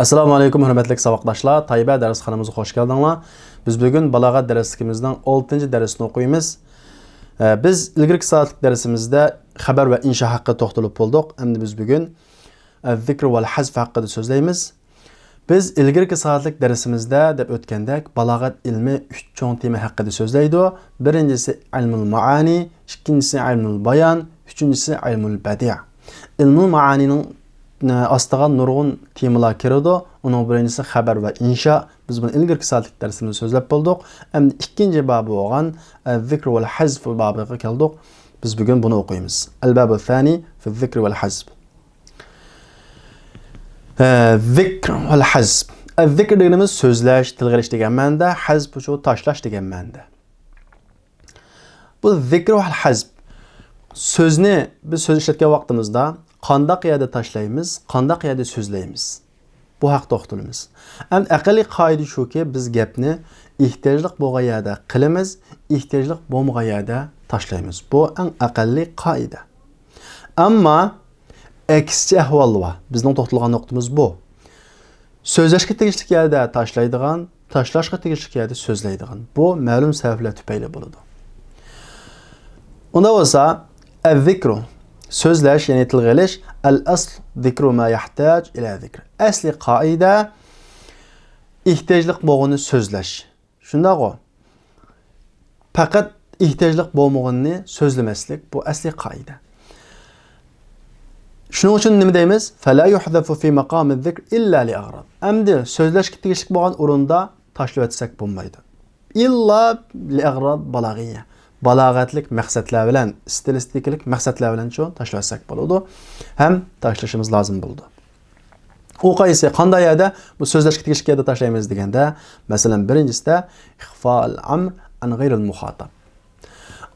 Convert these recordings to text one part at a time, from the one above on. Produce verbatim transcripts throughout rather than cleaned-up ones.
ئەسسالامۇ ئەلەيكۇم، ھۆرمەتلىك ساۋاقداشلار، تايبە دەرسخانىمىزغا خوش كەلدىڭلار. بىز بۈگۈن بالاغەت دەرسلىكىمىزنىڭ ئالتىنچى دەرسىنى ئوقۇيمىز. ئە، بىز ئىلگىرىكى سائەتلىك دەرسىمىزدە خەبەر ۋە ئىنشا ھەققىدە توختىلىپ بولدۇق. ئەمدى بىز بۈگۈن، ئە، زىكر ۋەل ھەزف ھەققىدە سۆزلەيمىز. بىز ئىلگىرىكى سائەتلىك دەرسىمىزدە دەپ ئۆتكەندەك، بالاغەت ئىلمى ئۈچ چوڭ تېما ھەققىدە سۆزلەيدۇ. بىرىنچىسى ئىلمۇل مائانى، ئىككىنچىسى ئىلمۇل بايان، ئۈچىنچىسى ئىلمۇل بەدىئە. ئىلمۇل مائانىنىڭ، ئە، ئاستىغا نۇرغۇن تېمىلار كىرىدۇ. ئۇنىڭ بىرىنچىسى خەبەر ۋە ئىنشا. بىز بۇنى ئىلگىرىكى سائەتلىك دەرسىمىزدە سۆزلەپ بولدۇق. ئەمدى ئىككىنچى بابى بولغان، ئە، زىكر ۋەل ھەزف بابىغا كەلدۇق. بىز بۈگۈن بۇنى ئوقۇيمىز. ئەل بابۇ سانى فىز زىكر ۋەل ھەزف. ئە، زىكر ۋەل ھەزف. ئە، زىكر دېگىنىمىز سۆزلەش، تىلغا ئېلىش دېگەن مەنىدە، ھەزف بولسا تاشلاش دېگەن مەنىدە. بۇ زىكر ۋەل ھەزف. سۆزنى، بىز سۆز ئىشلەتكەن ۋاقتىمىزدا قانداق يەردە تاشلايمىز، قانداق يەردە سۆزلەيمىز؟ بۇ ھەقتە توختىلىمىز. ئەمدى ئەقەللىي قائىدە شۇكى، بىز گەپنى ئېھتىياجلىق بولغان يەردە قىلىمىز، ئېھتىياجلىق بولمىغان يەردە تاشلايمىز. بۇ ئەڭ ئەقەللىي قائىدە. ئەمما ئەكسىچە ئەھۋال بار. بىزنىڭ توختالغان نۇقتىمىز بۇ. سۆزلەشكە تېگىشلىك يەردە تاشلايدىغان، تاشلاشقا تېگىشلىك يەردە سۆزلەيدىغان. بۇ مەلۇم سەۋەبلەر تۈپەيلى بولىدۇ. ئۇندا بولسا، ئەززىكرۇ، سۆزلەش، يەنى تىلغا ئېلىش، ئەل ئەسل زىكرۇ ما يەھتاج ئىلە زىكر. ئەسلى قائىدە، ئېھتىياجلىق بولغىنى سۆزلەش. شۇنداقغۇ؟ پەقەت ئېھتىياجلىق بولمىغىنىنى سۆزلىمەسلىك، بۇ ئەسلى قائىدە. شۇنىڭ ئۈچۈن نېمە دەيمىز؟ فلا يحذف في مقام الذكر إلا لأغراض. ئەمدى سۆزلەشكە تېگىشلىك بولغان ئورۇندا تاشلىۋەتسەك بولمايدۇ. ئىللا لىئەغراض بالاغىيە. بالاغەتلىك مەقسەتلەر بىلەن، ستىلىستىكىلىك مەقسەتلەر بىلەنچۇ تاشلىۋەتسەك بولىدۇ. ھەم تاشلىشىمىز لازىم بولىدۇ. ئۇ قايسى، قانداق يەردە بۇ سۆزلەشكە تېگىشلىك يەردە تاشلايمىز دېگەندە، مەسىلەن، بىرىنچىسىدە، إخفاء الأمر عن غير المخاطب.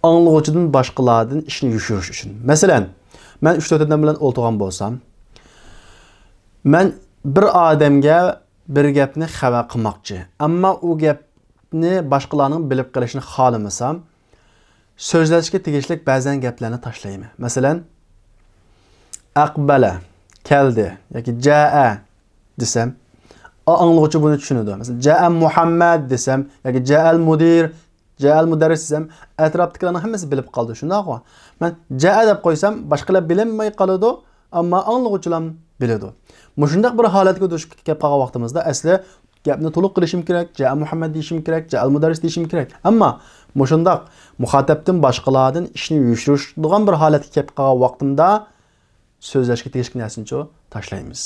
ئاڭلىغۇچىدىن باشقىلاردىن ئىشنى يوشۇرۇش ئۈچۈن. مەسىلەن، مەن ئۈچ تۆت ئادەم بىلەن ئولتۇرغان بولسام، مەن بىر ئادەمگە بىر گەپنى خەۋەر قىلماقچى. ئەمما ئۇ گەپنى باشقىلارنىڭ بىلىپ قېلىشىنى خالىمىسام، سۆزلەشكە تېگىشلىك بەزەن گەپلەرنى تاشلايمەن. مەسىلەن، ئەقبەلە، كەلدى، ياكى جەئە دېسەم، ئا-، ئاڭلىغۇچى بۇنى چۈشىنىدۇ. مەسىلەن، جەئە مۇھەممەد دېسەم، ياكى جەئەل مۇدىر، جەئەل مۇدەررىس دېسەم، ئەتراپتىكىلەرنىڭ ھەممىسى بىلىپ قالىدۇ، شۇنداقغۇ؟ مەن جەئە دەپ قويسام، باشقىلار بىلەلمەي قالىدۇ، ئەمما ئاڭلىغۇچىلار بىلىدۇ. مۇشۇنداق بىر ھالەتكە دۇچ كېلىپ قالغان ۋاقتىمىزدا، ئەسلى گەپنى تولۇق قىلىشىم كېرەك، جەئە مۇھەممەد دېيىشىم كېرەك، جەئەل مۇدەررىس دېيىشىم كېرەك. ئەمما مۇشۇنداق مۇخاتەبتىن باشقىلاردىن ئىشنى يوشۇرۇشىدىغان بىر ھالەتكە كېلىپ قالغان ۋاقتىمدا سۆزلەشكە تېگىشلىك نەرسىنىچۇ تاشلايمىز.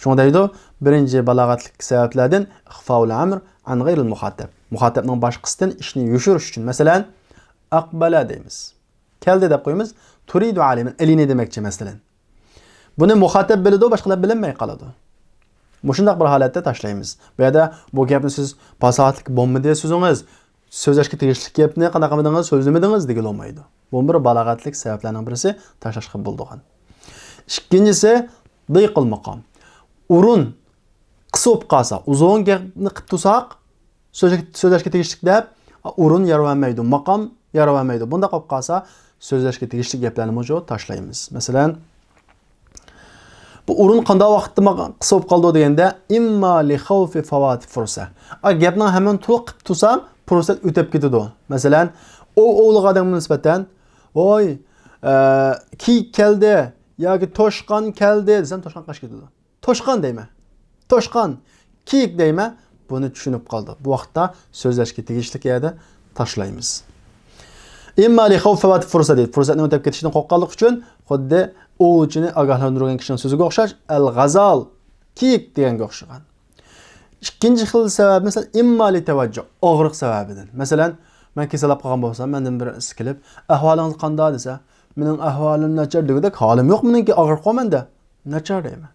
شۇڭا دەيدۇ، بىرىنچى بالاغەتلىك سەۋەبلەردىن إخفاء الأمر عن غير المخاطب. مۇخاتەبنىڭ باشقىسىدىن ئىشنى يوشۇرۇش ئۈچۈن. مەسىلەن، ئەقبەلە دەيمىز. كەلدى دەپ قويىمىز. تۇرىدۇ ئەلىنى، ئەلىنى دېمەكچى، مەسىلەن. بۇنى مۇخاتەب بىلىدۇ، باشقىلار بىلەلمەي قالىدۇ. مۇشۇنداق بىر ھالەتتە تاشلايمىز. بۇ يەردە بۇ گەپنى سىز پاساھەتلىك بولمىدى سۆزىڭىز، سۆزلەشكە تېگىشلىك گەپنى قانداق قىلمىدىڭىز، سۆزلىمىدىڭىز دېگىلى بولمايدۇ. بۇ بىر بالاغەتلىك سەۋەبلەرنىڭ بىرسى، تاشلاشقا بولىدىغان. ئىككىنچىسى، ضيق المقام. ئورۇن قىس بولۇپ قالسا، ئۇزۇن گەپنى قىلىپ تۇرساق، سۆزلەشكە، سۆزلەشكە تېگىشلىك دەپ، ئورۇن يارىۋەرمەيدۇ، ماقام يارىۋەرمەيدۇ. بۇنداق بولۇپ قالسا، سۆزلەشكە تېگىشلىك گەپلەرنىمۇ تاشلايمىز. مەسىلەن، بۇ ئورۇن قانداق ۋاقىتتا ماقا-، قىس بولۇپ قالىدۇ دېگەندە، إما لخوف فوات فرصة. ئا، گەپنىڭ ھەممىنى تولۇق قىلىپ تۇرسام، پۇرسەت ئۆتۈپ كېتىدۇ. مەسىلەن، ئوۋ ئوۋلىغان ئادەمگە نىسبەتەن، ۋوي، ئە، كىيىك كەلدى ياكى توشقان كەلدى دېسەم، توشقان قاچىپ كېتىدۇ. توشقان دەيمەن. توشقان. كىيىك دەيمەن. بۇنى چۈشىنىپ قالدى. بۇ ۋاقىتتا سۆزلەشكە تېگىشلىك يەردە تاشلايمىز. إما لخوف فوات فرصة دەيدۇ. پۇرسەتنىڭ ئۆتۈپ كېتىشىدىن قورققانلىقى ئۈچۈن، خۇددى ئوۋچىنى ئاگاھلاندۇرغان كىشىنىڭ سۆزىگە ئوخشاش، ئەل غازال، كىيىك دېگەنگە ئوخشىغان. ئىككىنچى خىل سەۋەب، مەسىلەن، إما لتوجع، ئاغرىق سەۋەبىدىن. مەسىلەن، مەن كېسەل بولۇپ قالغان بولسام، مەندىن بىرسى كېلىپ، ئەھۋالىڭىز قانداق دېسە، مېنىڭ ئەھۋالىم ناچار دېگۈدەك ھالىم يوق مېنىڭكى، ئاغرىق قوي مەندە. ناچار دەيمەن.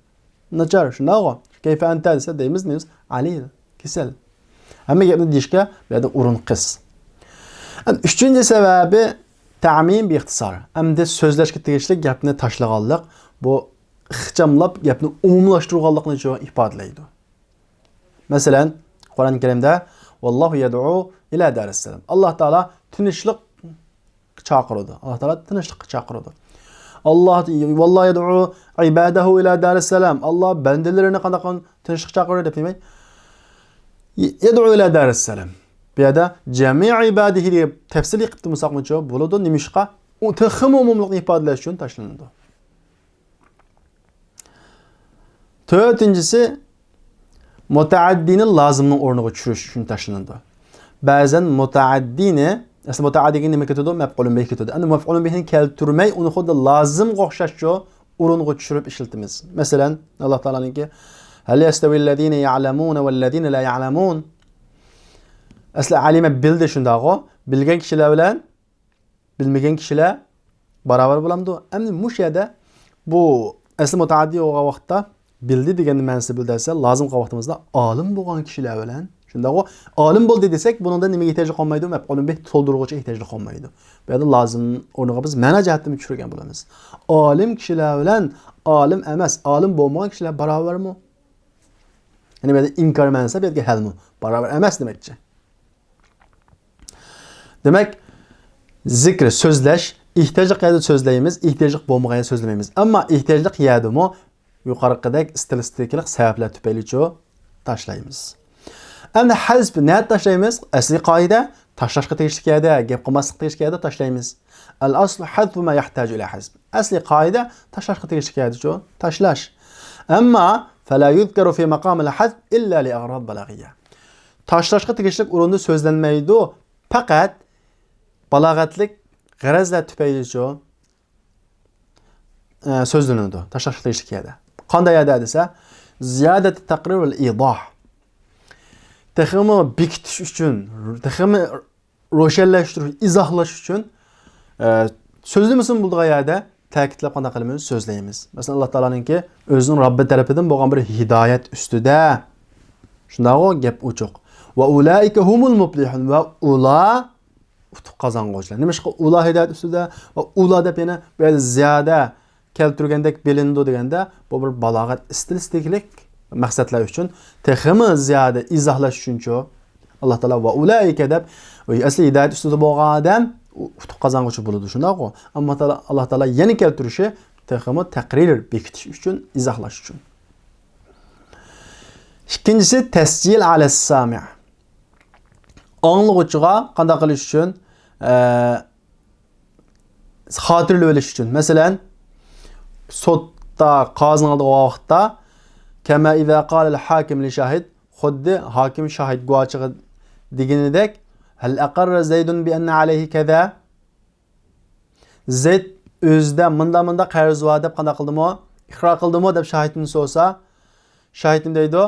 ناچار، شۇنداقغۇ؟ كيف أنت دېسە دەيمىز، نېمىز؟ عليل، كېسەل. ھەممە گەپنى دېيىشكە بۇ يەردە ئورۇن قىس. ئۈچىنچى سەۋەبى تەمىم بىئىختىسار. ئەمدى سۆزلەشكە تېگىشلىك گەپنى تاشلىغانلىق، بۇ ئىخچاملاپ گەپنى ئومۇملاشتۇرغانلىقنى شۇ ئىپادىلەيدۇ. مەسىلەن، قۇرئان كەرىمدە، والله يدعو إلى دار السلام. ئاللا تائالا تىنچلىق چاقىرىدۇ. ئاللا تائالا تىنچلىققا چاقىرىدۇ. ئاللا، ۋاللا يەدئۇ ئىبادەھۇ ئىلە دارىسسالام. ئاللا بەندىلىرىنى قانداق تىنچلىققا چاقىرىدۇ دەپ دېمەي. يەدئۇ ئىلە دارىسسالام. بۇ يەردە جەمىئ ئىبادىھى دەپ تەپسىلىي قىلىپ تۇرمىساقمۇچۇ بولىدۇ. نېمىشقا؟ ئۇ تېخىمۇ ئومۇملۇقنى ئىپادىلەش ئۈچۈن تاشلىنىدۇ. تۆتىنچىسى، مۇتەئەددىنى لازىمنىڭ ئورنىغا چۈشۈرۈش ئۈچۈن تاشلىنىدۇ. بەزەن مۇتەئەددىنى، ئەسلى مۇتەئەددىگە نېمە كېتىدۇ؟ مەپئۇلۇن بىھ كېتىدۇ. ئەمدى مەپئۇلۇن بىھنى كەلتۈرمەي، ئۇنى خۇددى لازىمغا ئوخشاشچۇ ئورۇنغا چۈشۈرۈپ ئىشلىتىمىز. مەسىلەن، ئاللا تائالانىڭكى، ھەل يەستەۋىللەزىنە يەئلەمۇنە ۋەللەزىنە لا يەئلەمۇن. ئەسلى ئەلىمە بىلدى شۇنداقغۇ. بىلگەن كىشىلەر بىلەن بىلمىگەن كىشىلەر باراۋەر بولامدۇ؟ ئەمدى مۇشۇ يەردە بۇ ئەسلى مۇتەئەددى بولغان ۋاقىتتا بىلدى دېگەننى مەنىسى بىلدى دېسە، لازىم قىلغان ۋاقتىمىزدا ئالىم بولغان كىشىلەر بىلەن، شۇنداقغۇ؟ ئالىم بولدى دېسەك، بۇنىڭدا نېمىگە ئېھتىياجلىق قالمايدۇ؟ مەپئۇلۇن بىھ تولدۇرغۇچى ئېھتىياجلىق قالمايدۇ. بۇ يەردە لازىم ئورنىغا بىز مەنا جەھەتتىن چۈشۈرگەن بولىمىز. ئالىم كىشىلەر بىلەن ئالىم ئەمەس، ئالىم بولمىغان كىشىلەر باراۋەرمۇ؟ يەنى بۇ يەردە ئىنكار مەنىسى، بۇ يەردىكى ھەلمۇ؟ باراۋەر ئەمەس دېمەكچى. دېمەك، زىكىر، سۆزلەش، ئېھتىياجلىق يەردە سۆزلەيمىز، ئېھتىياجلىق بولمىغان يەردە سۆزلىمەيمىز. ئەمما ئېھتىياجلىق يەردىمۇ يۇقىرىقىدەك ئىستىلىستىكىلىق سەۋەبلەر تۈپەيلىچۇ تاشلايمىز. ئەمدى ھەزپ نەدە تاشلايمىز؟ ئەسلى قائىدە، تاشلاشقا تېگىشلىك يەردە، گەپ قىلماسلىق تېگىشلىك يەردە تاشلايمىز. الأصل حذف ما يحتاج إلى حذف. ئەسلى قائىدە، تاشلاشقا تېگىشلىك يەردىچۇ تاشلاش. ئەمما، فلا يذكر في مقام الحذف إلا لأغراض بلاغية. تاشلاشقا تېگىشلىك ئورۇندا سۆزلەنمەيدۇ، پەقەت بالاغەتلىك غەرەزلەر تۈپەيلىچۇ، ئە، سۆزلىنىدۇ، تاشلاشقا تېگىشلىك يەردە. قانداق يەردە دېسە، زىيادەت تەقرىر ۋە ئىيضاھ. تېخىمۇ بېكىتىش ئۈچۈن، تېخىمۇ روشەنلەشتۈرۈش، ئىزاھلاش ئۈچۈن، ئە، سۆزلىمىسىمۇ بولىدىغان يەردە تەكىتلەپ قانداق قىلىمىز؟ سۆزلەيمىز. مەسىلەن، ئاللا تائالانىڭكى ئۆزىنىڭ رەببى تەرىپىدىن بولغان بىر ھىدايەت ئۈستىدە. شۇنداقغۇ؟ گەپ ئوچۇق. ۋە ئۇلائىكە ھۇمۇل مۇپلىھۇن. ۋە ئۇلار ئۇتۇق قازانغۇچىلار. نېمىشقا ئۇلار ھىدايەت ئۈستىدە ۋە ئۇلار دەپ يەنە بۇ يەردە زىيادە كەلتۈرگەندەك بىلىنىدۇ دېگەندە، بۇ بىر بالاغەت ئىستىلىستىكىلىك مەقسەتلەر ئۈچۈن تېخىمۇ زىيادە ئىزاھلاش ئۈچۈنچۇ. ئاللا تائالا ۋە ئۇلائىكە دەپ، ئەسلى ھىدايەت ئۈستىدە بولغان ئادەم ئۇتۇق قازانغۇچى بولىدۇ، شۇنداقغۇ؟ ئەمما تائالا، ئاللا تائالا يەنە كەلتۈرۈشى تېخىمۇ تەقرىر، بېكىتىش ئۈچۈن، ئىزاھلاش ئۈچۈن. ئىككىنچىسى، تەسجىل ئەلەس سامىئ. ئاڭلىغۇچىغا قانداق قىلىش ئۈچۈن؟ ئە، خاتىرىلىۋېلىش ئۈچۈن. مەسىلەن، سوتتا قازىنىڭ ئالدىغا ۋاقىتتا، كەما ئىزا قالەل ھاكىم لىشاھىد، خۇددى ھاكىم شاھىت گۇۋاچىغا دېگىنىدەك، ھەل ئەقەررە زەيدۇن بىئەننە ئەلەيھى كەزا؟ زەيد ئۆزىدە مۇنداق مۇنداق قەرز بار دەپ قانداق قىلدىمۇ؟ ئىقرار قىلدىمۇ دەپ شاھىتتىن سورىسا، شاھىت نېمە دەيدۇ؟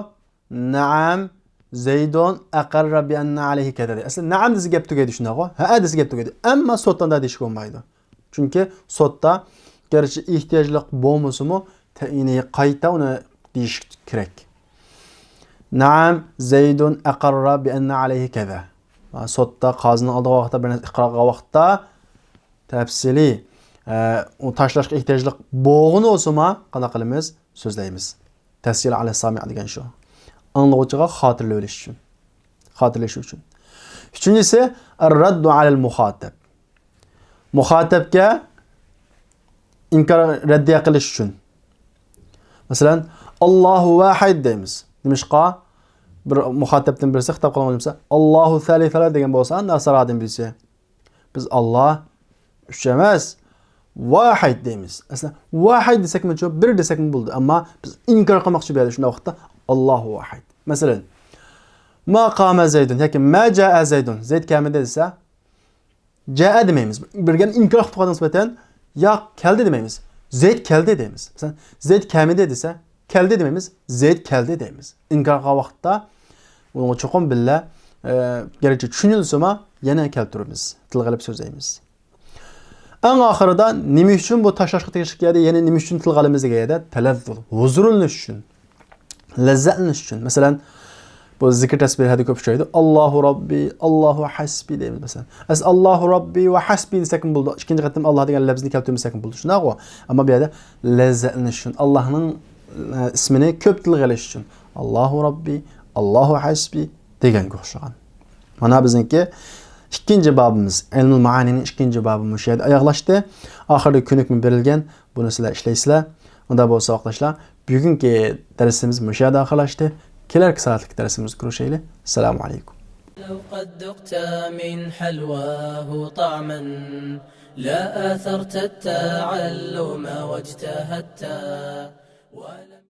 نەئەم، زەيدۇن ئەقەررە بىئەننە ئەلەيھى كەزا دەيدۇ. ئەسلى نەئەم دېسە گەپ تۈگەيدۇ، شۇنداقغۇ؟ ھەئە دېسە گەپ تۈگەيدۇ. ئەمما سوتتا ئۇنداق دېيىشكە بولمايدۇ. چۈنكى سوتتا گەرچە ئېھتىياجلىق بولمىسىمۇ، تە-، يەنى قايتا ئۇنى دېيىش كېرەك. نەئەم، زەيدۇن ئەقەررە بىئەننە ئەلەيھى كەزا. سوتتا قازىنىڭ ئالدىغا ۋاقىتتا، بىر نەرسە ئىقرار قىلغان ۋاقىتتا تەپسىلىي، ئە، ئۇ تاشلاشقا ئېھتىياجلىق بولغىنى بولسىمۇ، قانداق قىلىمىز؟ سۆزلەيمىز. تەسجىل ئەلەس سامىئ دېگەن شۇ. ئاڭلىغۇچىغا خاتىرىلىۋېلىش ئۈچۈن. خاتىرىلىشى ئۈچۈن. ئۈچىنچىسى، الرد على المخاطب. مۇخاتەبكە ئىنكار، رەددىيە قىلىش ئۈچۈن. مەسىلەن، ئاللاھۇ ۋاھىد دەيمىز. نېمىشقا؟ بىر مۇخاتەبتىن بىرسى خىتاب قىلغان بولسا، ئاللاھۇ سەلىسەلە دېگەن بولسا، ناسارادىن بىرسى. بىز ئاللا ئۈچ ئەمەس، ۋاھىد دەيمىز. ئەسلى ۋاھىد دېسەكمۇچۇ، بىر دېسەكمۇ بولىدۇ. ئەمما بىز ئىنكار قىلماقچى بۇ يەردە شۇنداق ۋاقىتتا ئاللاھۇ ۋاھىد. مەسىلەن، ما قامە زەيدۇن ياكى ما جائە زەيدۇن، زەيد كەلمىدى دېسە، جائە دېمەيمىز. بىر گەپنى ئىنكار قىلىپ قويغانغا نىسبەتەن، ياق، كەلدى دېمەيمىز. زەيد كەلدى دەيمىز. مەسىلەن، زەيد كەلمىدى دېسە، كەلدى دېمەيمىز. زەيد كەلدى دەيمىز. ئىنكار قىلغان ۋاقىتتا ئۇنىڭغا چوقۇم بىللە، ئە، گەرچە چۈشىنىلسىمۇ، يەنە كەلتۈرىمىز. تىلغا ئېلىپ سۆزلەيمىز. ئەڭ ئاخىرىدا نېمە ئۈچۈن بۇ تاشلاشقا تېگىشلىك يەردە يەنە نېمە ئۈچۈن تىلغا ئالىمىز دېگەن يەردە تەلەززۇز، ھۇزۇرلىنىش ئۈچۈن. لەززەتلىنىش ئۈچۈن. مەسىلەن، بۇ زىكىر تەسبىھلەردە كۆپ ئۇچرايدۇ. ئاللاھۇ رەببى، ئاللاھۇ ھەسبى دەيمىز، مەسىلەن. ئەس-، ئاللاھۇ رەببى ۋە ھەسبى دېسەكمۇ بولىدۇ. ئىككىنچى قېتىم ئاللا دېگەن لەپزنى كەلتۈرمىسەكمۇ بولىدۇ. شۇنداقغۇ؟ ئەمما بۇ يەردە لەززەتلىنىش ئۈچۈن، ئاللانىڭ، ئە، ئىسمىنى كۆپ تىلغا ئېلىش ئۈچۈن. ئاللاھۇ رەببى، ئاللاھۇ ھەسبى دېگەنگە ئوخشىغان. مانا بىزنىڭكى ئىككىنچى بابىمىز، ئىلمۇل مائانىنىڭ ئىككىنچى بابى مۇشۇ يەردە ئاياغلاشتى. ئاخىرىدا كۆنۈكمە بېرىلگەن. بۇنى سىلەر ئىشلەيسىلەر. ئۇنداق بولسا، ئاقلاشلار، بۈگۈنكى دەرسىمىز مۇشۇ يەردە ئاخىرلاشتى. كېلەركى سائەتلىك دەرسىمىزدە كۆرۈشەيلى. سالام ئەلەيكۇم. لو قد ذقت من حلواه طعما لا آثرت التعلم واجتهدت ولم